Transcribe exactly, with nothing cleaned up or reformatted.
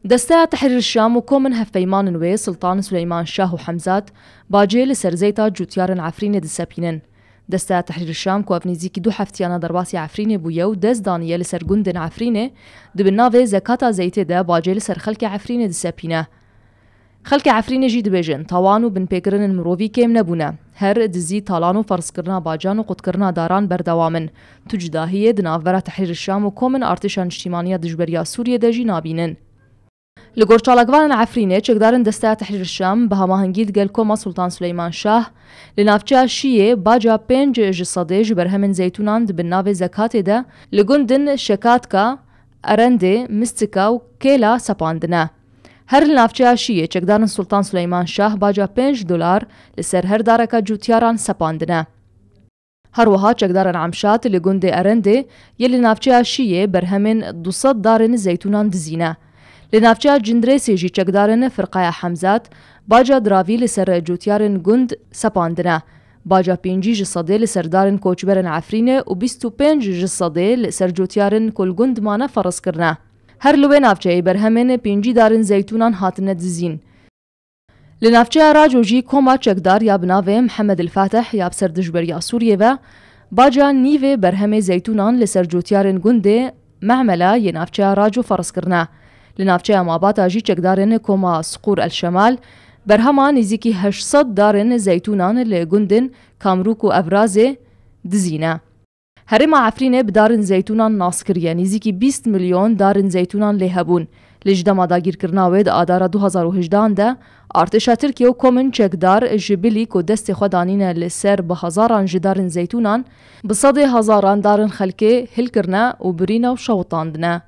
Desteya Tehrîr Şam û komên hevpeymanên wê Sultan Suleyman Şah û Hemzat bacê li ser zeyta cûtiyarên Efrînê disepînin. Desteya Tehrîr Şam ku ev nêzîkî du heftiyana derbasî Efrînê bûye û dest daniye li ser gundên Efrînê, di bin navê zekata zeytê de bacê li ser xelkê Efrînê disepîne. Xelkê Efrînê jî dibêjin, tawan û binpêkirinên mirovî kêm nebûne. Her dizî, talan û ferzkirina bacan û qutkirina daran berdewam in. Tu cudahiyê di navbera Tehrîr Şam û komên artêşa niştîmaniya dijberiya Sûriyê de jî nabînin. Li gor çalakvanên Efrînê, çekdarên Desteya Tehrîr Şam bi hemahengî digel Koma Sultan Suleyman Şah li navçeya Şiyê baca pênc ji sedê ji berhemên zeytûnan di bin navê zekatê de li gundin Şekatka, Erendê, Mistika û Kêla sepandine. Her li navçeya Şiyê çekdarên Sultan Suleyman Şah baca pênc dolar li ser her dareka cûtiyaran sepandine. Her wiha çekdarên Emşat li gundê Erendê yê li navçeya Şiyê berhemên du sed darên zeytûnan dizîne. Li navçeya Cindirêsê jî çekdarên Firqaya Hemzat baca diravî li ser cûtiyarên gund sepandine. Baca pêncî ji sedê li ser darên koçberên Efrînê û bîst û pênc ji sedê li ser cûtiyarên ku li gund mane ferz kirine. Her li wê navçeyê berhemên pêncî darên zeytûnan hatine dizîn. Li navçeya Raco jî koma çekdar ya bi navê Mihemed El Fatih ya bi ser dijberiya Sûriyê ve baca nîvê berhemê zeytûnan li ser cûtiyarên gundê Mehmela yê navçeya Raco ferz kirine. Li navçeya Mabata jî çekdarên koma Siqûr El Şemal berhema nêzîkî heşt sed darên zeytûnan li gundên Kamrûk û Evrazê dizîne. Herêma Efrînê bi darên zeytûnan nas kiriye, nêzîkî bîst milyon darên zeytûnan lê hebûn. Lê ji dema dagîrkirina wê di adara du hazar û hejdehan de, artêşa Tirkiye û komên çekdar ji bilî ku destê xwe danîne li ser bi hezaran ji darên zeytûnan, bi sedê hezaran darên xelkê hilkirine û birîne û şewitandine.